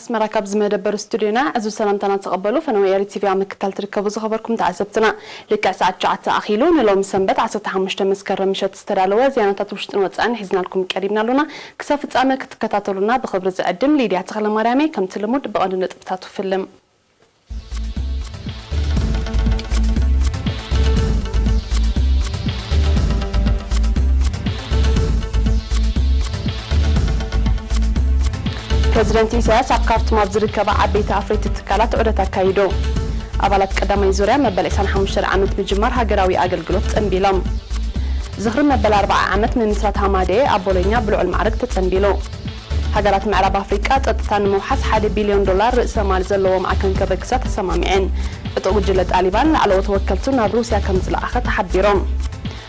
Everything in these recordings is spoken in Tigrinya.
ኣስመራ ካብ ዝመደበሩ ስቱድዮና ዕዙዝ ሰላምታና ተቐበሉ። ፈነወ ኤሪ ቲቪ ኣብ ምክታል ትርከቡ ዝኸበርኩም ተዓዘብትና፣ ልክዕ ሰዓት ትሽዓተ ኣኺሉ ንሎሚ ሰንበት ዓሰርተ ሓሙሽተ መስከረም ምሸት ዝተዳለወ ዜናታት ውሽጥን ወጻእን ሒዝናልኩም ቀሪብና ኣሉና። ክሳብ ፍጻመ ክትከታተሉና ብኽብሪ ዝዕድም ሊድያ ተኽለማርያም እየ። ከምቲ ልሙድ ብቐንዲ ነጥብታቱ ፍልም። ፕረዚደንት ኢሳያስ ኣብ ካርቱም ኣብ ዝርከባ ዓበይቲ ኣፍረይቲ ትካላት ዑደት ኣካይዱ። ኣባላት ቀዳማይ ዙርያ መበል ዕስራን ሓሙሽተን ዓመት ምጅማር ሃገራዊ ኣገልግሎት ጸንቢሎም። ዝኽሪ መበል ኣርብዓ ዓመት ምምስራት ሃማደኤ ኣብ ቦሎኛ ብልዑል ማዕርግ ተጸንቢሉ። ሃገራት ምዕራብ ኣፍሪቃ ጸጥታ ንምውሓስ ሓደ ቢልዮን ዶላር ርእሰ ማል ዘለዎ ማዕከን ከበግሳ ተሰማሚዐን። ዕጡቕ ጉጅለ ጣሊባን ላዕለዎት ወከልቱ ናብ ሩስያ ከም ዝለኣኸ ተሓቢሮም።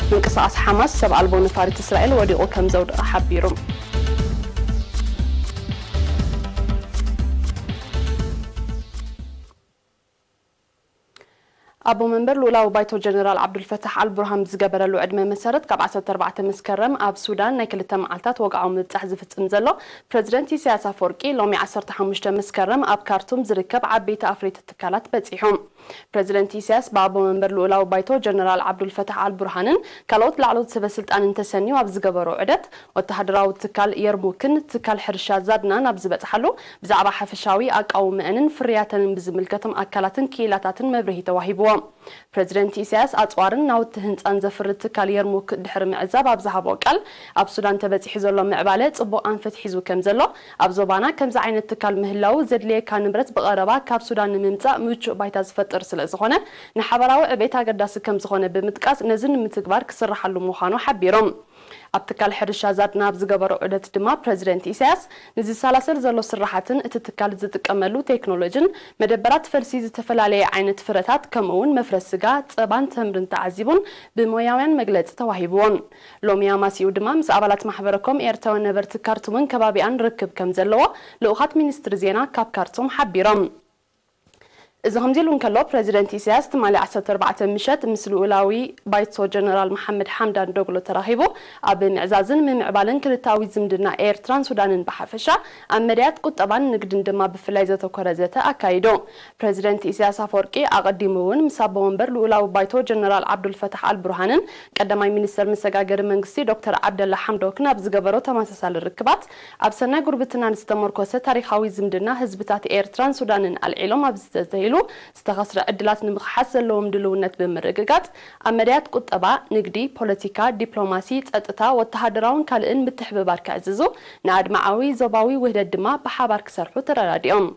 ምንቅስቓስ ሓማስ ሰብ ኣልቦ ነፋሪት እስራኤል ወዲቑ ከም ዘውደቐ ሓቢሩ። ኣቦ መንበር ልኡላዊ ባይቶ ጀነራል ዓብዱልፈታሕ ኣልቡርሃን ብዝገበረሉ ዕድመ መሰረት፣ ካብ ዓሰርተ ኣርባዕተ መስከረም ኣብ ሱዳን ናይ ክልተ መዓልታት ወግዓዊ ምብጻሕ ዝፍጽም ዘሎ ፕረዚደንት ኢሳያስ ኣፈወርቂ፣ ሎሚ ዓሰርተ ሓሙሽተ መስከረም ኣብ ካርቱም ዝርከብ ዓበይቲ ኣፍረይቲ ትካላት በጺሑ። ፕረዚደንት ኢሳያስ ብኣቦ መንበር ልኡላዊ ባይቶ ጀነራል ዓብዱልፈታሕ ኣልቡርሃንን ካልኦት ላዕለዎት ሰበ ስልጣንን ተሰንዩ ኣብ ዝገበሮ ዑደት፣ ወተሃደራዊ ትካል የርሙክን ትካል ሕርሻ ዛድናን ኣብ ዝበጽሓሉ፣ ብዛዕባ ሓፈሻዊ ኣቃውመአንን ፍርያተንን ብዝምልከቶም ኣካላትን ክኢላታትን መብርሂ ተዋሂብዎ። ፕረዚደንት ኢሳያስ ኣጽዋርን ናውቲ ህንጻን ዘፍሪ ትካል የርሙክ ድሕሪ ምዕዛብ ኣብ ዝሃቦ ቃል፣ ኣብ ሱዳን ተበጺሑ ዘሎ ምዕባለ ጽቡቕ ኣንፈት ሒዙ ከም ዘሎ፣ ኣብ ዞባና ከምዚ ዓይነት ትካል ምህላው ዘድልየካ ንብረት ብቐረባ ካብ ሱዳን ንምምጻእ ምቹእ ባይታ ዝፈጥር ስለ ዝኾነ፣ ንሓበራዊ ዕቤት ኣገዳሲ ከም ዝኾነ ብምጥቃስ፣ ነዚ ንምትግባር ክስርሓሉ ምዃኑ ሓቢሮም። ኣብ ትካል ሕርሻ ዛድና ኣብ ዝገበሮ ዑደት ድማ፣ ፕረዚደንት ኢሳያስ ንዝሰላሰል ዘሎ ስራሓትን እቲ ትካል ዝጥቀመሉ ቴክኖሎጂን፣ መደበራት ፈልሲ፣ ዝተፈላለየ ዓይነት ፍረታት፣ ከምኡ እውን መፍረ ስጋ፣ ጸባን ተምርን ተዓዚቡን ብሞያውያን መግለጺ ተዋሂብዎን። ሎሚ ኣማሲኡ ድማ ምስ ኣባላት ማሕበረ ኮም ኤርትራውያን ነበርቲ ካርቱምን ከባቢኣን ርክብ ከም ዘለዎ ልኡኻት ሚኒስትሪ ዜና ካብ ካርቱም ሓቢሮም። እዚ ከምዚ ኢሉ እንከሎ፣ ፕረዚደንት ኢሳያስ ትማሊ ዓሰርተ ኣርባዕተ ምሸት ምስ ልኡላዊ ባይቶ ጀነራል መሓመድ ሓምዳን ዶግሎ ተራኺቡ፣ ኣብ ምዕዛዝን ምምዕባልን ክልተኣዊ ዝምድና ኤርትራን ሱዳንን ብሓፈሻ፣ ኣብ መዳያት ቁጠባን ንግድን ድማ ብፍላይ ዘተኮረ ዘተ ኣካይዱ። ፕረዚደንት ኢሳያስ ኣፈወርቂ ኣቐዲሙ እውን ምስ ኣቦ ወንበር ልኡላዊ ባይቶ ጀነራል ዓብዱልፈታሕ ኣልቡርሃንን ቀዳማይ ሚኒስተር መሰጋገሪ መንግስቲ ዶክተር ዓብደላ ሓምዶክን ኣብ ዝገበሮ ተመሳሳሊ ርክባት፣ ኣብ ሰናይ ጉርብትና ዝተመርኮሰ ታሪኻዊ ዝምድና ህዝብታት ኤርትራን ሱዳንን ኣልዒሎም፣ ኣብ ዝተዘይሉ ዝተኸስረ ዕድላት ንምኽሓስ ዘለዎም ድልውነት ብምርግጋጽ፣ ኣብ መዳያት ቁጠባ፣ ንግዲ፣ ፖለቲካ፣ ዲፕሎማሲ፣ ጸጥታ፣ ወተሃደራውን ካልእን ምትሕብባር ክዕዝዙ፣ ንኣድማዓዊ ዞባዊ ውህደት ድማ ብሓባር ክሰርሑ ተረዳዲኦም።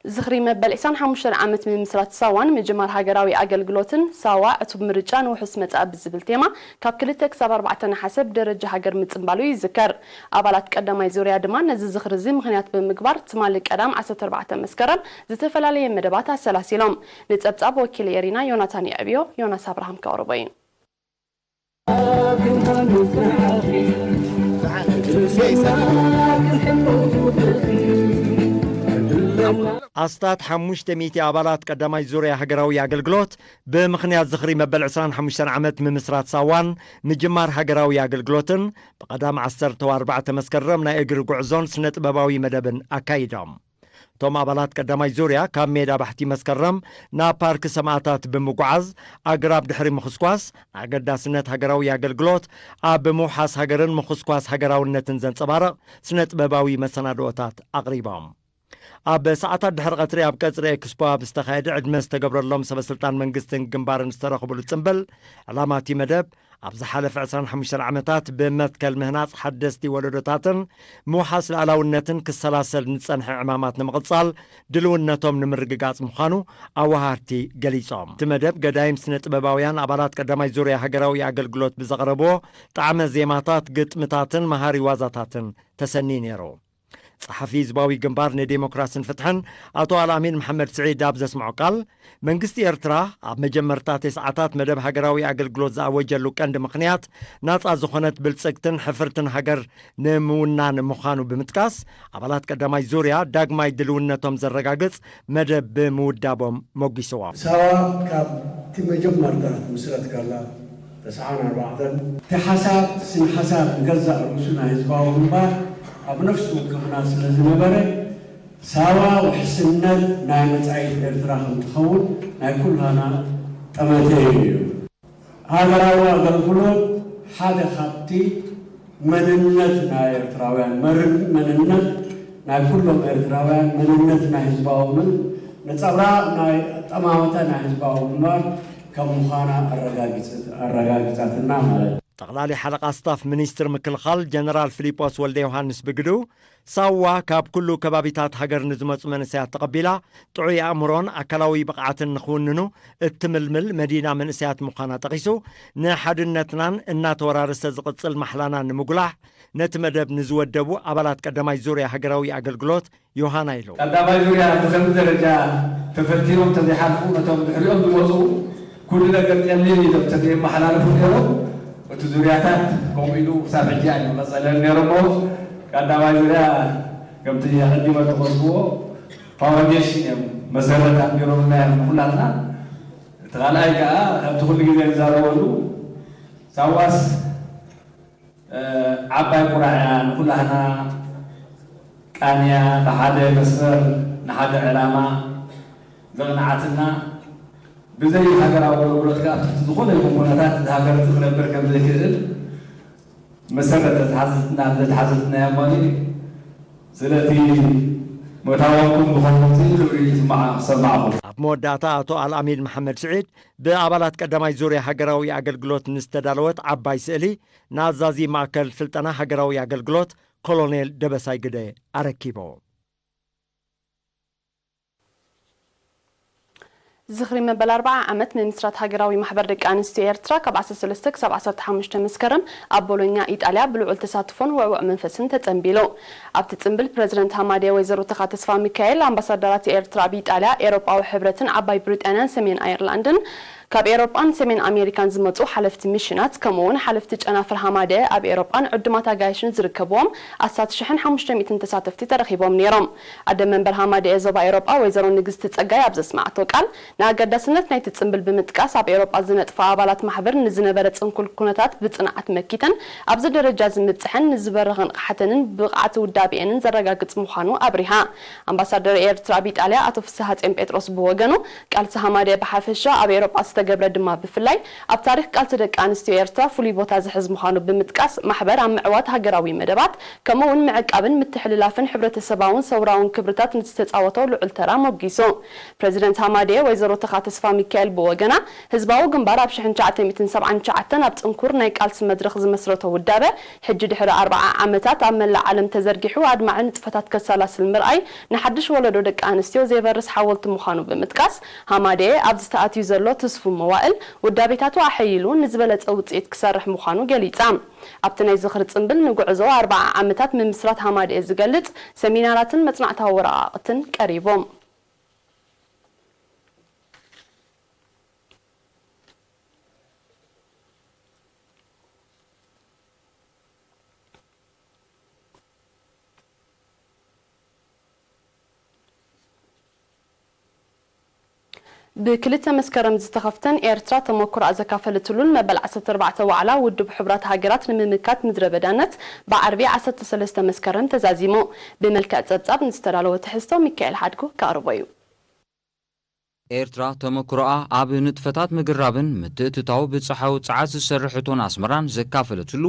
ዝኽሪ መበል ዕስራን ሓሙሽተን ዓመት ምምስራት ሳዋን ምጅማር ሃገራዊ ኣገልግሎትን፣ ሳዋ ዕቱብ ምርጫ ንውሑስ መጻኢ ብዝብል ቴማ፣ ካብ ክልተ ክሳብ ኣርባዕተ ነሓሰ ብደረጃ ሃገር ምጽንባሉ ይዝከር። ኣባላት ቀዳማይ ዙርያ ድማ ነዚ ዝኽሪ እዚ ምኽንያት ብምግባር፣ ትማሊ ቀዳም ዓሰርተ ኣርባዕተ መስከረም ዝተፈላለየ መደባት ኣሰላሲሎም። ንጸብጻብ ወኪል ኤሪና ዮናታን የዕብዮ፣ ዮናስ ኣብርሃም ከቕርቦ እዩ። ኣስታት ሓሙሽተ ሚእቲ ኣባላት ቀዳማይ ዙርያ ሃገራዊ ኣገልግሎት፣ ብምኽንያት ዝኽሪ መበል ዕስራን ሓሙሽተን ዓመት ምምስራት ሳዋን ምጅማር ሃገራዊ ኣገልግሎትን፣ ብቐዳም ዓሰርተ ኣርባዕተ መስከረም ናይ እግሪ ጉዕዞን ስነ ጥበባዊ መደብን ኣካይዶም። እቶም ኣባላት ቀዳማይ ዙርያ ካብ ሜዳ ባሕቲ መስከረም ናብ ፓርክ ሰማእታት ብምጉዓዝ፣ ኣግራብ ድሕሪ ምኹስኳስ፣ ኣገዳስነት ሃገራዊ ኣገልግሎት ኣብ ምውሓስ ሃገርን ምኹስኳስ ሃገራውነትን ዘንጸባርቕ ስነ ጥበባዊ መሰናድኦታት ኣቕሪቦም። ኣብ ሰዓታት ድሕሪ ቀትሪ ኣብ ቀጽሪ ኤክስፖ ኣብ ዝተኻየደ ዕድመ ዝተገብረሎም ሰበ ስልጣን መንግስትን ግንባርን ዝተረኽቡሉ ጽምብል፣ ዕላማ እቲ መደብ፣ ኣብ ዝሓለፈ ዕስራን ሓሙሽተን ዓመታት ብመትከል ምህናጽ ሓደስቲ ወለዶታትን ምውሓስ ልኣላውነትን ክሰላሰል ንጸንሐ ዕማማት ንምቕጻል ድልውነቶም ንምርግጋጽ ምዃኑ ኣወሃርቲ ገሊጾም። እቲ መደብ ገዳይም ስነ ጥበባውያን ኣባላት ቀዳማይ ዙርያ ሃገራዊ ኣገልግሎት ብዘቕረብዎ ጣዕመ ዜማታት፣ ግጥምታትን መሃሪ ዋዛታትን ተሰንዩ ነይሩ። ጸሓፊ ህዝባዊ ግንባር ንዴሞክራስን ፍትሕን ኣቶ ኣልኣሚን መሓመድ ስዒድ ኣብ ዘስምዖ ቃል፣ መንግስቲ ኤርትራ ኣብ መጀመርታ ተስዓታት መደብ ሃገራዊ ኣገልግሎት ዝኣወጀሉ ቀንዲ ምኽንያት ናጻ ዝኾነት ብልጽግትን ሕፍርትን ሃገር ንምውናን ምዃኑ ብምጥቃስ፣ ኣባላት ቀዳማይ ዙርያ ዳግማይ ድልውነቶም ዘረጋግጽ መደብ ብምውዳቦም ሞጊስዎ። ሳዋ ካብቲ መጀመርታ ትምስረት ከላ ተስዓን ኣርባዕተን፣ እቲ ሓሳብ፣ እቲ ስነ ሓሳብ ንገዛእ ርእሱ ናይ ህዝባዊ ግንባር ኣብ ነፍሲ ወከፍና ስለ ዝነበረ፣ ሳዋ ውሕስነት ናይ መጻኢት ኤርትራ ከም ትኸውን ናይ ኩላና ጠመተ እዩ። ሃገራዊ ኣገልግሎት ሓደ ካብቲ መንነት ናይ ኤርትራውያን፣ መርን-፣ መንነት ናይ ኩሎም ኤርትራውያን፣ መንነት ናይ ህዝባዊ ምን-፣ ነጸብራቕ ናይ ኣጠማምታ ናይ ህዝባዊ ግንባር ከም ምዃና ኣረጋጊጽ-፣ ኣረጋጊጻትና ማለት እዩ። ጠቕላሊ ሓለቓ ስታፍ ሚኒስትር ምክልኻል ጀነራል ፊሊጶስ ወልደ ዮሃንስ ብግዱ፣ ሳዋ ካብ ኩሉ ከባቢታት ሃገር ንዝመጹ መንእሰያት ተቐቢላ፣ ጥዑይ ኣእምሮን ኣካላዊ ብቕዓትን ንኽውንኑ እትምልምል መዲና መንእሰያት ምዃና ጠቒሱ፣ ንሓድነትናን እናተወራረሰ ዝቕጽል ማሕላናን ንምጉላሕ፣ ነቲ መደብ ንዝወደቡ ኣባላት ቀዳማይ ዙርያ ሃገራዊ ኣገልግሎት ዮሃና ኢሉ። ቀዳማይ ዙርያ ብኸምዚ ደረጃ ተፈቲኖም እንተዘይሓልፉ፣ ነቶም ድሕሪኦም ዝመጹ ኩሉ ነገር ጸሊም እዩ ተዘየመሓላልፉ ነይሮም። እቲ ዙርያታት ከምኡ ኢሉ ክሳብ ሕጂ ኣይመቐጸለን ነይሮሞ። ቀዳማይ ዙርያ ከምቲ ኣቐዲመ ዝጠቐስክዎ ፋውንዴሽን እዮም፣ መሰረት ኣንቢሮምና እዮም ንኹላትና። እቲ ካልኣይ ከኣ ከምቲ ኩሉ ግዜ ንዛረበሉ ሳዋስ እ፣ ዓባይ ቁራዕ እያ፣ ንኩላህና ቃንያ፣ ብሓደ መስመር፣ ንሓደ ዕላማ ዘቕንዓትና፣ ብዘይ ሃገራዊ ኣገልግሎት ከኣ ኣብ ትሕቲ ዝኾነ ይኹን ኩነታት እዚ ሃገር እዚ ክነብር ከም ዘይክእል መሰረት ዘትሓዘትና፣ ዘትሓዘትና እያ እሞ፣ ስለቲ ምእታዋኩም ብኸምዚ ልዑል ስምዓ ክሰማዕኹም። ኣብ መወዳእታ ኣቶ ኣልኣሚን መሓመድ ስዒድ ብኣባላት ቀዳማይ ዙርያ ሃገራዊ ኣገልግሎት ንዝተዳለወት ዓባይ ስእሊ ንኣዛዚ ማእከል ስልጠና ሃገራዊ ኣገልግሎት ኮሎኔል ደበሳይ ግደ ኣረኪቡ። ዝኽሪ መበል ኣርብዓ ዓመት ምምስራት ሃገራዊ ማሕበር ደቂ ኣንስትዮ ኤርትራ ካብ ዓሰርተ ሰለስተ ክሳብ ዓሰርተ ሓሙሽተ መስከረም ኣብ ቦሎኛ ኢጣልያ ብልዑል ተሳትፎን ውዕዉዕ መንፈስን ተጸንቢሉ። ኣብቲ ጽምብል ፕረዚደንት ሃማድያ ወይዘሮ ተኻ ተስፋ ሚካኤል፣ ኣምባሳደራት ኤርትራ ኣብ ኢጣልያ፣ ኤውሮጳዊ ሕብረትን ዓባይ ብሪጣንያን ሰሜን ኣየርላንድን፣ ካብ ኤውሮጳን ሰሜን ኣሜሪካን ዝመጹ ሓለፍቲ ሚሽናት፣ ከምኡ እውን ሓለፍቲ ጨናፍር ሃማድያ ኣብ ኤውሮጳን ዕዱማት ኣጋይሽን ዝርከብዎም ኣስታት ሽሕን ሓሙሽተ ሚእትን ተሳተፍቲ ተረኺቦም ነይሮም። ኣደ መንበር ሃማድያ ዞባ ኤውሮጳ ወይዘሮ ንግስቲ ጸጋይ ኣብ ዘስማዕቶ ቃል፣ ንኣገዳስነት ናይቲ ጽምብል ብምጥቃስ፣ ኣብ ኤውሮጳ ዝነጥፋ ኣባላት ማሕበር ንዝነበረ ጽንኩል ኩነታት ብጽንዓት መኪተን ኣብዚ ደረጃ ዝምብጽሐን ንዝበረኸ ንቕሓተንን ብቕዓት ውዳቤኤንን ዘረጋግጽ ምዃኑ ኣብሪሃ። ኣምባሳደር ኤርትራ ኣብ ኢጣልያ ኣቶ ፍስሃጽዮን ጴጥሮስ ብወገኑ፣ ቃልሲ ሃማድያ ብሓፈሻ፣ ኣብ ኤውሮጳ ዝተገብረ ድማ ብፍላይ፣ ኣብ ታሪኽ ቃልሲ ደቂ ኣንስትዮ ኤርትራ ፍሉይ ቦታ ዝሕዝ ምዃኑ ብምጥቃስ፣ ማሕበር ኣብ ምዕዋት ሃገራዊ መደባት፣ ከምኡ እውን ምዕቃብን ምትሕልላፍን ሕብረተሰባውን ሰውራውን ክብርታት ንዝተጻወቶ ልዑል ተራ ሞጊሱ። ፕረዚደንት ሃማድየ ወይዘሮ ተኻ ተስፋ ሚካኤል ብወገና፣ ህዝባዊ ግንባር ኣብ ሽሕን ትሽዓተ ሚእትን ሰብዓን ትሽዓተን ኣብ ጽንኩር ናይ ቃልሲ መድረኽ ዝመስረቶ ውዳበ፣ ሕጂ ድሕሪ ኣርብዓ ዓመታት ኣብ መላእ ዓለም ተዘርጊሑ ኣድማዒ ንጥፈታት ከሰላስል ምርኣይ፣ ንሓድሽ ወለዶ ደቂ ኣንስትዮ ዘይበርስ ሓወልቲ ምዃኑ ብምጥቃስ፣ ሃማድየ ኣብዚ ተኣትዩ ዘሎ ትስፉው መዋእል ውዳቤታቱ ኣሐይሉ ንዝበለጸ ውጽኢት ክሰርሕ ምዃኑ ገሊጻ። ኣብቲ ናይ ዝኽሪ ጽምብል ንጉዕዞ ኣርብዓ ዓመታት ምምስራት ሃማድኤ ዝገልጽ ሰሚናራትን መጽናዕታዊ ወረቓቕትን ቀሪቦም። ብክልተ መስከረም ዝተኸፍተን ኤርትራ ተመኩሮኣ ዘካፈለትሉን መበል ዓሰርተ ኣርባዕተ ዋዕላ ውድብ ሕቡራት ሃገራት ንምምካት ምድረ በዳነት ብዓርቢ ዓሰርተ ሰለስተ መስከረም ተዛዚሙ። ብመልክዕ ጸብጻብ ንዝተዳለወ ትሕዝቶ ሚካኤል ሓድጉ ከቕርቦ እዩ። ኤርትራ ተመክሮኣ ኣብ ንጥፈታት ምግራብን ምትእትታው ብጸሓዊ ጸዓት ዝሰርሕ እቶን ኣስመራን ዘካፈለትሉ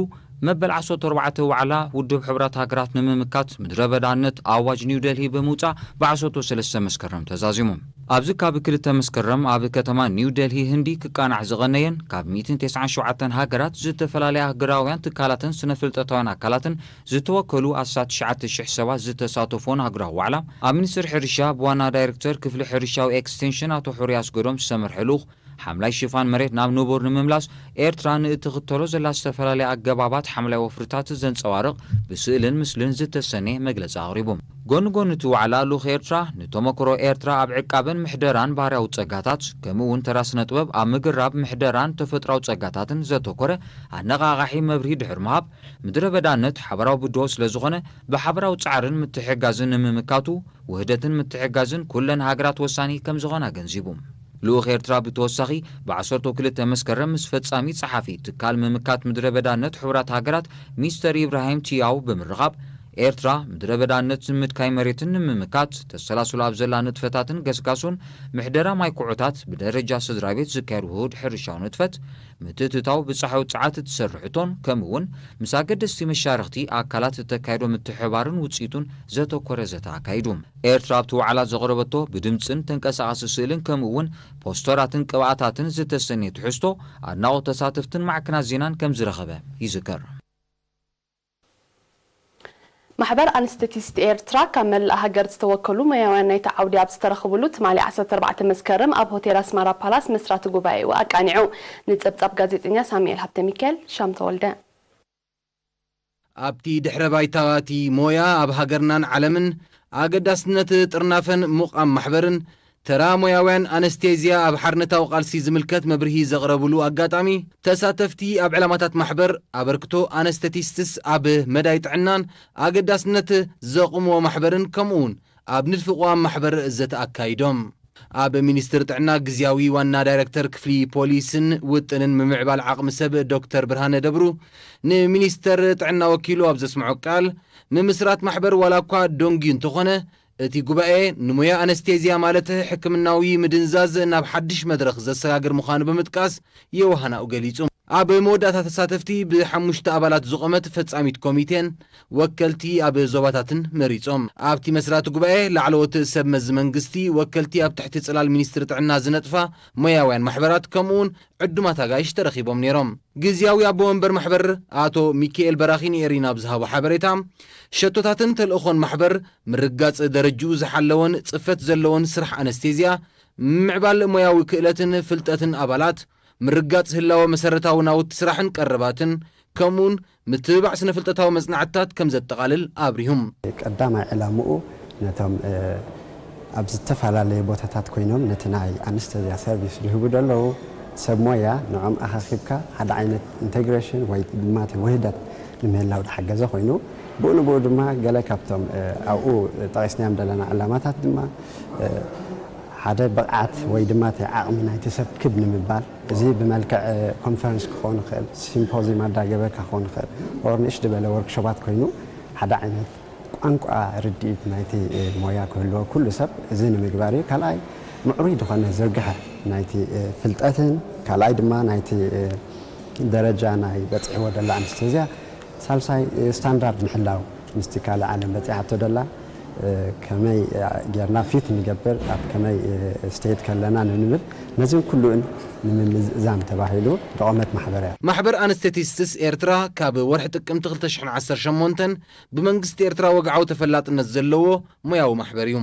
መበል ዓሰርተ ኣርባዕተ ዋዕላ ውድብ ሕቡራት ሃገራት ንምምካት ምድረ በዳነት ኣዋጅ ኒው ደልሂ ብምውጻእ ብ ዓሰርተ ሰለስተ መስከረም ተዛዚሙ። ኣብዚ ካብ ክልተ መስከረም ኣብ ከተማ ኒው ደልሂ ህንዲ ክቃናዕ ዝቐነየን ካብ ሚእትን ተስዓን ሸውዓተን ሃገራት ዝተፈላለያ ሃገራውያን ትካላትን ስነ ፍልጠታውያን ኣካላትን ዝተወከሉ ኣስታት ትሽዓተ ሽሕ ሰባት ዝተሳተፎን ሃገራዊ ዋዕላ፣ ኣብ ሚኒስትሪ ሕርሻ ብዋና ዳይሬክተር ክፍሊ ሕርሻዊ ኤክስቴንሽን ኣቶ ሕሩይ ኣስገዶም ዝተመርሐ ልኡኽ ሓምላይ ሽፋን መሬት ናብ ንቡር ንምምላስ ኤርትራ ንእትኽተሎ ዘላ ዝተፈላለያ ኣገባባት ሓምላይ ወፍርታት ዘንጸባርቕ ብስእልን ምስልን ዝተሰነየ መግለጺ ኣቕሪቡ። ጎኒ ጎኒ እቲ ዋዕላ፣ ልኡኽ ኤርትራ ንተመክሮ ኤርትራ ኣብ ዕቃበን ምሕደራን ባህርያዊ ጸጋታት፣ ከምኡ እውን ተራ ስነ ጥበብ ኣብ ምግራብ ምሕደራን ተፈጥሮኣዊ ጸጋታትን ዘተኮረ ኣነቓቓሒ መብርሂ ድሕሪ ምሃብ፣ ምድረ በዳነት ሓበራዊ ብድሆ ስለ ዝኾነ፣ ብሓበራዊ ጻዕርን ምትሕግጋዝን ንምምካቱ፣ ውህደትን ምትሕግጋዝን ኩለን ሃገራት ወሳኒ ከም ዝኾነ ኣገንዚቡ። ልኡኽ ኤርትራ ብተወሳኺ፣ ብዓሰርተ ክልተ መስከረም ምስ ፈጻሚ ጸሓፊ ትካል ምምካት ምድረ በዳነት ሕቡራት ሃገራት ሚስተር ኢብራሂም ቲያው ብምርኻብ፣ ኤርትራ ምድረ በዳነት ንምድካይ መሬትን ንምምካት ተሰላስሉ ኣብ ዘላ ንጥፈታትን ገስጋሱን፣ ምሕደራ ማይ ኩዖታት፣ ብደረጃ ስድራ ቤት ዝካየድ ውሁድ ሕርሻዊ ንጥፈት፣ ምትእትታው ብጻሕዊ ጸዓት እትሰርሕ እቶን፣ ከምኡ እውን ምስ ኣገደስቲ መሻርኽቲ ኣካላት እተካየዶ ምትሕብባርን ውጽኢቱን ዘተኮረ ዘተ ኣካይዱ። ኤርትራ ኣብቲ ዋዕላ ዘቕረበቶ ብድምጽን ተንቀሳቓሲ ስእልን፣ ከምኡ እውን ፖስተራትን ቅብኣታትን ዝተሰነየ ትሕዝቶ፣ ኣድናቖት ተሳተፍትን ማዕከናት ዜናን ከም ዝረኸበ ይዝከር። ማሕበር ኣንስቴቲስት ኤርትራ ካብ መላእ ሃገር ዝተወከሉ ሞያውያን ናይቲ ዓውዲ ኣብ ዝተረኽብሉ፣ ትማሊ ዓሰርተ ኣርባዕተ መስከረም ኣብ ሆቴል ኣስመራ ፓላስ መስራቲ ጉባኤኡ ኣቃኒዑ። ንጸብጻብ ጋዜጠኛ ሳሙኤል ሃብተሚካኤል፣ ሻም ተወልደ። ኣብቲ ድሕረ ባይታ እቲ ሞያ ኣብ ሃገርናን ዓለምን፣ ኣገዳስነት ጥርናፈን ምቋም ማሕበርን፣ ተራ ሞያውያን ኣነስቴዝያ ኣብ ሓርነታዊ ቃልሲ ዝምልከት መብርሂ ዘቕረብሉ ኣጋጣሚ፣ ተሳተፍቲ ኣብ ዕላማታት ማሕበር፣ ኣበርክቶ ኣነስተቲስትስ ኣብ መዳይ ጥዕናን ኣገዳስነት ዘቑምዎ ማሕበርን፣ ከምኡ እውን ኣብ ንድፊ ቅዋም ማሕበር ዘተ ኣካይዶም። ኣብ ሚኒስትር ጥዕና ግዝያዊ ዋና ዳይረክተር ክፍሊ ፖሊስን ውጥንን ምምዕባል ዓቕሚ ሰብ ዶክተር ብርሃነ ደብሩ፣ ንሚኒስተር ጥዕና ወኪሉ ኣብ ዘስምዖ ቃል፣ ምምስራት ማሕበር ዋላ እኳ ደንጉዩ እንተኾነ፣ እቲ ጉባኤ ንሞያ ኣነስቴዝያ ማለት ሕክምናዊ ምድንዛዝ ናብ ሓድሽ መድረኽ ዘሰጋግር ምዃኑ ብምጥቃስ፣ የውሃናኡ ገሊጹ። ኣብ መወዳእታ ተሳተፍቲ ብሓሙሽተ ኣባላት ዝቖመት ፈጻሚት ኮሚቴን ወከልቲ ኣብ ዞባታትን መሪጾም። ኣብቲ መስራቲ ጉባኤ ላዕለዎት ሰብ መዚ መንግስቲ፣ ወከልቲ ኣብ ትሕቲ ጽላል ሚኒስትሪ ጥዕና ዝነጥፋ ሞያውያን ማሕበራት፣ ከምኡውን ዕዱማት ኣጋይሽ ተረኺቦም ነይሮም። ግዝያዊ ኣቦ ወንበር ማሕበር ኣቶ ሚካኤል በራኺ ንኤሪና ኣብ ዝሃቦ ሓበሬታ፣ ሸቶታትን ተልእኾን ማሕበር ምርጋጽ ደረጅኡ ዝሓለወን ጽፈት ዘለዎን ስራሕ ኣነስቴዝያ፣ ምምዕባል ሞያዊ ክእለትን ፍልጠትን ኣባላት፣ ምርጋጽ ህላወ መሰረታዊ ናውቲ ስራሕን ቀረባትን፣ ከምኡውን ምትብባዕ ስነ-ፍልጠታዊ መጽናዕትታት ከም ዘጠቓልል ኣብሪሁም። ቀዳማይ ዕላምኡ ነቶም፣ እ፣ ኣብ ዝተፈላለየ ቦታታት ኮይኖም ነቲ ናይ ኣነስቴዝያ ሰርቪስ ዝህቡ ዘለዉ ሰብ ሞያ ንዖም ኣኻኺብካ ሓደ ዓይነት ኢንቴግሬሽን ወይ ድማ እቲ ውህደት ንምህላው ዝሓገዘ ኮይኑ፣ ብኡ ንብኡ ድማ ገለ ካብቶም፣ እ፣ ኣብኡ ጠቒስናዮም ዘለና ዕላማታት ድማ፣ እ፣ ሓደ ብቕዓት ወይ ድማ እቲ ዓቕሚ ናይቲ ሰብ ክብ ንምባል፣ እዚ ብመልክዕ፣ እ፣ ኮንፈረንስ ክኸውን ይኽእል፣ ሲምፖዚየም ኣዳገበ ክኸውን ይኽእል፣ ኦር ንእሽት ዝበለ ወርክሾፓት ኮይኑ ሓደ ዓይነት ቋንቋ ርድኢት ናይቲ፣ እ፣ ሞያ ክህልዎ ኩሉ ሰብ እዚ ንምግባር እዩ። ካልኣይ ምዕሩይ ዝኾነ ዝርግሐ ናይቲ፣ እ፣ ፍልጠትን ካልኣይ ድማ ናይቲ፣ እ፣ ደረጃ ናይ በፂሕዎ ደላ ኣነስቴዝያ ሳልሳይ፣ እ፣ ስታንዳርድ ምሕላው ምስቲ ካልእ ዓለም በጺሓቶ ደላ፣ እ፣ ከመይ፣ እ፣ ጌርና ፊት ንገብር፣ ኣብ ከመይ፣ እ፣ ስቴት ከለና ንንብል፣ ነዚን ኩሉን ንምምዝዛን ተባሂሉ ዝቖመት ማሕበር እያ። ማሕበር ኣነስቴቲስትስ ኤርትራ ካብ ወርሒ ጥቅምቲ ክልተ ሽሕን ዓሰርተ ሸሞንተን ብመንግስቲ ኤርትራ ወግዓዊ ተፈላጥነት ዘለዎ ሞያዊ ማሕበር እዩ።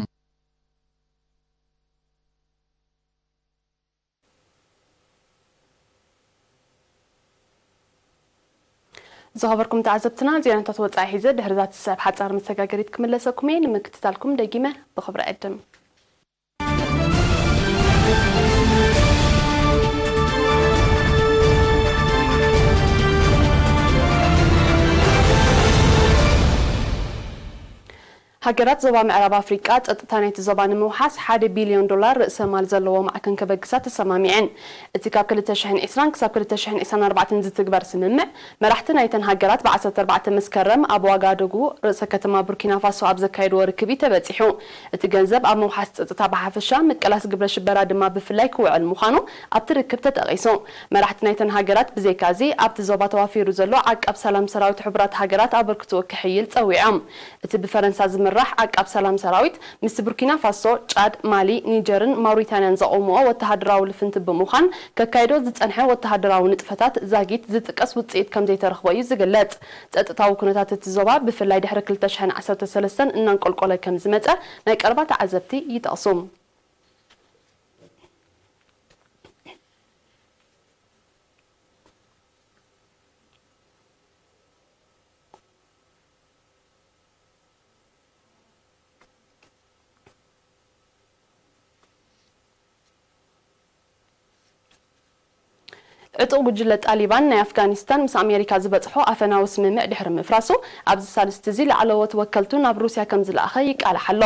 ዝኸበርኩም ተዓዘብትና፣ ዜናታት ወጻኢ ሒዘ ድሕሪ እዛ ትስዕብ ሓጻር መሰጋገሪት ክምለሰኩም እየ። ንምክትታልኩም ደጊመ ብኽብሪ ዕድም። ሃገራት ዞባ ምዕራብ ኣፍሪቃ ጸጥታ ናይቲ ዞባ ንምውሓስ ሓደ ቢልዮን ዶላር ርእሰ ማል ዘለዎ ማዕከን ከበግሳ ተሰማሚዐን። እቲ ካብ ክልተ ሽሕን ዕስራን ክሳብ ክልተ ሽሕን ዕስራን ኣርባዕተን ዝትግበር ስምምዕ፣ መራሕቲ ናይተን ሃገራት ብዓሰርተ ኣርባዕተ መስከረም ኣብ ዋጋዱጉ ርእሰ ከተማ ቡርኪና ፋሶ ኣብ ዘካየድዎ ርክብ እዩ ተበጺሑ። እቲ ገንዘብ ኣብ ምውሓስ ጸጥታ ብሓፈሻ፣ ምቅላስ ግብረ ሽበራ ድማ ብፍላይ ክውዕል ምዃኑ ኣብቲ ርክብ ተጠቒሱ። መራሕቲ ናይተን ሃገራት ብዘይካዚ ኣብቲ ዞባ ተዋፊሩ ዘሎ ዓቃብ ሰላም ሰራዊት ሕቡራት ሃገራት ኣበርክትኡ ክሕይል ጸዊዖም። እቲ ብፈረንሳ ዝምራሕ ዓቃብ ሰላም ሰራዊት፣ ምስ ቡርኪና ፋሶ፣ ጫድ፣ ማሊ፣ ኒጀርን ማውሪታንያን ዘቑምዎ ወተሃደራዊ ልፍንቲ ብምዃን ከካይዶ ዝጸንሐ ወተሃደራዊ ንጥፈታት ዛጊት ዝጥቀስ ውጽኢት ከም ዘይተረኽቦ እዩ ዝግለጽ። ጸጥታዊ ኩነታት እቲ ዞባ፣ ብፍላይ ድሕሪ ክልተ ሽሕን ዓሰርተ ሰለስተን እናንቆልቆለ ከም ዝመጸ ናይ ቀረባ ተዓዘብቲ ይጠቕሱ። ዕጡቕ ጉጅለ ጣሊባን ናይ ኣፍጋኒስታን ምስ ኣሜሪካ ዝበጽሖ ኣፈናዊ ስምምዕ ድሕሪ ምፍራሱ፣ ኣብዚ ሳልስቲ እዚ ላዕለዎት ወከልቱ ናብ ሩስያ ከም ዝለኣኸ ይቃላሕ ኣሎ።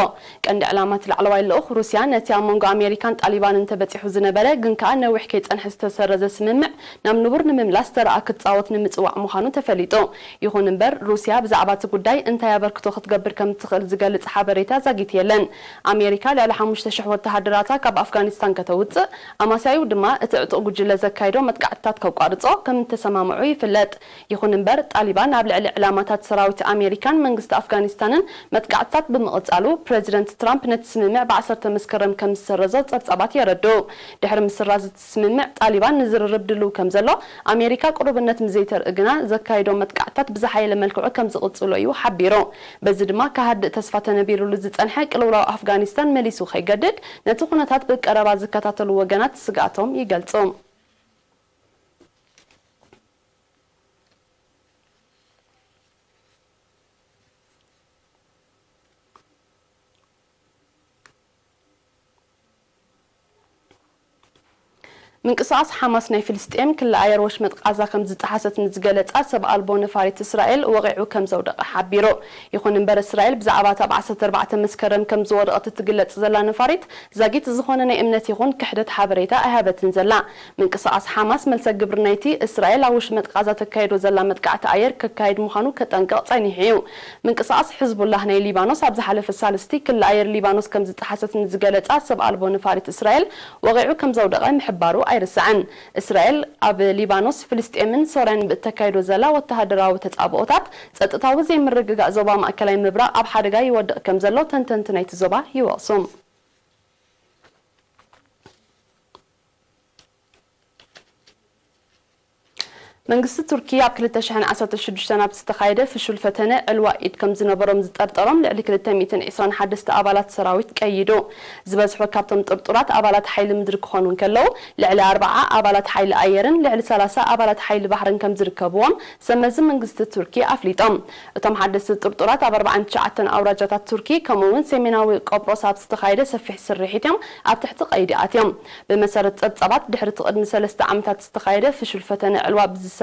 ቀንዲ ዕላማ እቲ ላዕለዋይ ልኡኽ፣ ሩስያ ነቲ ኣብ መንጎ ኣሜሪካን ጣሊባንን ተበጺሑ ዝነበረ ግን ከኣ ነዊሕ ከይጸንሐ ዝተሰረዘ ስምምዕ ናብ ንቡር ንምምላስ ተረኣ ክትጻወት ንምጽዋዕ ምዃኑ ተፈሊጡ። ይኹን እምበር፣ ሩስያ ብዛዕባ እቲ ጉዳይ እንታይ ኣበርክቶ ክትገብር ከም እትኽእል ዝገልጽ ሓበሬታ ዛጊት የለን። ኣሜሪካ ልዕሊ ሓሙሽተ ሽሕ ወተሃደራታ ካብ ኣፍጋኒስታን ከተውጽእ፣ ኣማስያኡ ድማ እቲ ዕጡቕ ጉጅለ ዘካይዶ መጥቃዕትታት ከቋርጾ ከም እተሰማምዑ ይፍለጥ። ይኹን እምበር፣ ጣሊባን ኣብ ልዕሊ ዕላማታት ሰራዊት ኣሜሪካን መንግስቲ ኣፍጋኒስታንን መጥቃዕትታት ብምቕጻሉ፣ ፕረዚደንት ትራምፕ ነቲ ስምምዕ ብዓሰርተ መስከረም ከም ዝሰረዞ ጸብጻባት የረድኡ። ድሕሪ ምስራዝ እቲ ስምምዕ፣ ጣሊባን ንዝርርብ ድልው ከም ዘሎ፣ ኣሜሪካ ቅሩብነት ምስ ዘይተርኢ ግና፣ ዘካይዶ መጥቃዕትታት ብዝሓየለ መልክዑ ከም ዝቕጽሎ እዩ ሓቢሩ። በዚ ድማ፣ ከሃድእ ተስፋ ተነቢሩሉ ዝጸንሐ ቅልውላው ኣፍጋኒስታን መሊሱ ከይገድድ፣ ነቲ ኩነታት ብቀረባ ዝከታተሉ ወገናት ስግኣቶም ይገልጹ። ምንቅስቓስ ሓማስ ናይ ፍልስጤም ክሊ ኣየር ወሽመጥ ቃዛ ከም ዝጠሓሰት ንዝገለጻ ሰብ ኣልቦ ነፋሪት እስራኤል ወቒዑ ከም ዘውደቐ ሓቢሩ። ይኹን እምበር፣ እስራኤል ብዛዕባ እታ ብ ዓሰርተ ኣርባዕተ መስከረም ከም ዝወደቐት እትግለጽ ዘላ ነፋሪት ዛጊት ዝኾነ ናይ እምነት ይኹን ክሕደት ሓበሬታ ኣይሃበትን ዘላ። ምንቅስቓስ ሓማስ መልሰ ግብሪ ናይቲ እስራኤል ኣብ ወሽመጥ ቃዛ ተካይዶ ዘላ መጥቃዕቲ ኣየር ከካይድ ምዃኑ ከጠንቅቕ ጸኒሑ እዩ። ምንቅስቓስ ሕዝቡላህ ናይ ሊባኖስ ኣብ ዝሓለፈ ሳልስቲ ክሊ ኣየር ሊባኖስ ከም ዝጠሓሰት ንዝገለጻ ሰብ ኣልቦ ነፋሪት እስራኤል ወቒዑ ከም ዘውደቐ ምሕባሩ ኣይርሳዕን። እስራኤል ኣብ ሊባኖስ፣ ፍልስጤምን ሶርያን ብእተካይዶ ዘላ ወተሃደራዊ ተጻብኦታት ጸጥታዊ ዘይምርግጋእ ዞባ ማእከላይ ምብራቕ ኣብ ሓደጋ ይወድቕ ከም ዘሎ ተንተንቲ ናይቲ ዞባ ይወቕሱ። መንግስቲ ቱርኪ ኣብ ክልተ ሽሕን ዓሰርተ ሽዱሽተን ኣብ ዝተኻየደ ፍሹል ፈተነ ዕልዋ ኢድ ከም ዝነበሮም ዝጠርጠሮም ልዕሊ ክልተ ሚእትን ዕስራን ሓደስተ ኣባላት ሰራዊት ቀይዱ። ዝበዝሑ ካብቶም ጥርጡራት ኣባላት ሓይሊ ምድሪ ክኾኑ እንከለዉ፣ ልዕሊ ኣርብዓ ኣባላት ሓይሊ ኣየርን ልዕሊ ሰላሳ ኣባላት ሓይሊ ባሕርን ከም ዝርከብዎም ሰብ መዚ መንግስቲ ቱርኪ ኣፍሊጦም። እቶም ሓደስቲ ጥርጡራት ኣብ ኣርባዓን ትሽዓተን ኣውራጃታት ቱርኪ፣ ከምኡ እውን ሰሜናዊ ቆጵሮስ ኣብ ዝተኻየደ ሰፊሕ ስርሒት እዮም ኣብ ትሕቲ ቀይዲ ኣትዮም። ብመሰረት ጸብጻባት፣ ድሕሪ እቲ ቅድሚ ሰለስተ ዓመታት ዝተኻየደ ፍሹል ፈተነ ዕልዋ ብዝሰል-፣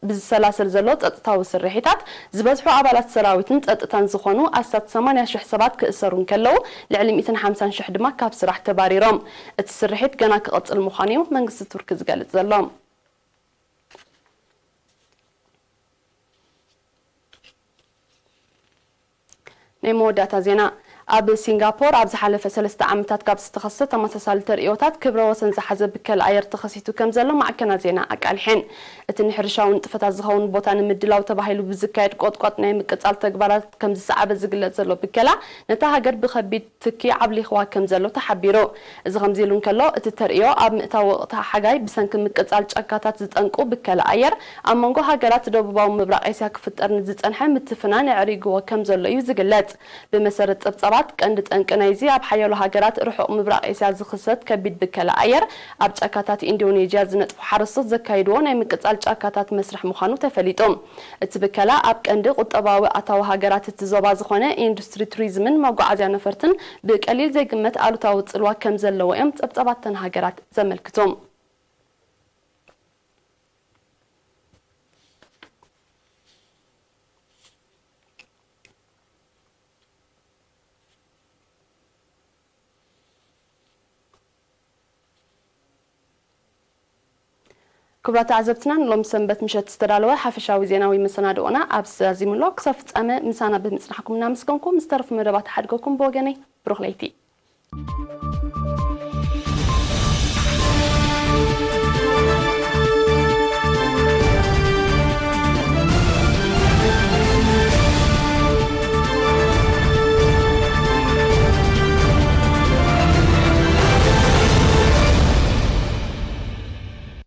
ብዝሰላሰል ዘሎ ጸጥታዊ ስርሒታት፣ ዝበዝሑ ኣባላት ሰራዊትን ጸጥታን ዝኾኑ ኣስታት ሰማንያ ሽሕ ሰባት ክእሰሩ እንከለዉ፣ ልዕሊ ሚእትን ሓምሳን ሽሕ ድማ ካብ ስራሕ ተባሪሮም። እቲ ስርሒት ገና ክቕጽል ምዃኑ እዩ መንግስቲ ቱርኪ ዝገልጽ ዘሎ። ናይ መወዳእታ ዜና። ኣብ ሲንጋፖር ኣብ ዝሓለፈ ሰለስተ ዓመታት ካብ ዝተኸስተ ተመሳሳሊ ተርእዮታት ክብረ ወሰን ዝሓዘ ብከላ ኣየር ተኸሲቱ ከም ዘሎ ማዕከናት ዜና ኣቃሊሐን። እቲ ንሕርሻዊ ንጥፈታት ዝኸውን ቦታ ንምድላው ተባሂሉ ብዝካየድ ቆጥቋጥ ናይ ምቅጻል ተግባራት ከም ዝሰዓበ ዝግለጽ ዘሎ ብከላ፣ ነታ ሃገር ብኸቢድ ትኪ ዓብሊኽዋ ከም ዘሎ ተሓቢሩ። እዚ ከምዚ ኢሉ እንከሎ፣ እቲ ተርእዮ ኣብ ምእታው ወቕቲ ሓጋይ ብሰንኪ ምቅጻል ጫካታት ዝጠንቁ ብከላ ኣየር ኣብ መንጎ ሃገራት ደቡባዊ ምብራቕ ኤስያ ክፍጠር ንዝጸንሐ ምትፍናን የዕሪግዎ ከም ዘሎ እዩ ዝግለጽ። ብመሰረት ጸብጻባት፣ ቀንዲ ጠንቂ ናይዚ ኣብ ሓያሎ ሃገራት ርሑቕ ምብራቕ ኤስያ ዝኽሰት ከቢድ ብከላ ኣየር፣ ኣብ ጫካታት ኢንዶኔዥያ ዝነጥፉ ሓረስቶት ዘካይድዎ ናይ ምቅጻል ጫካታት መስርሕ ምዃኑ ተፈሊጡ። እቲ ብከላ ኣብ ቀንዲ ቁጠባዊ ኣታዊ ሃገራት እቲ ዞባ ዝኾነ ኢንዱስትሪ ቱሪዝምን መጓዓዝያ ነፈርትን ብቀሊል ዘይግመት ኣሉታዊ ጽልዋ ከም ዘለዎ እዮም ጸብጻባት ተን ሃገራት ዘመልክቱ። ክቡራት ተዓዘብትና፣ ንሎሚ ሰንበት ምሸት ዝተዳለወ ሓፈሻዊ ዜናዊ መሰናድኦና ኣብዚ ዛዚሙ ኣሎ። ክሳብ ፍጻመ ምሳና ብምጽናሕኩም እናመስገንኩ፣ ምስ ተረፉ መደባት ሓድገኩም። ብወገነይ፣ ብሩኽ ለይቲ።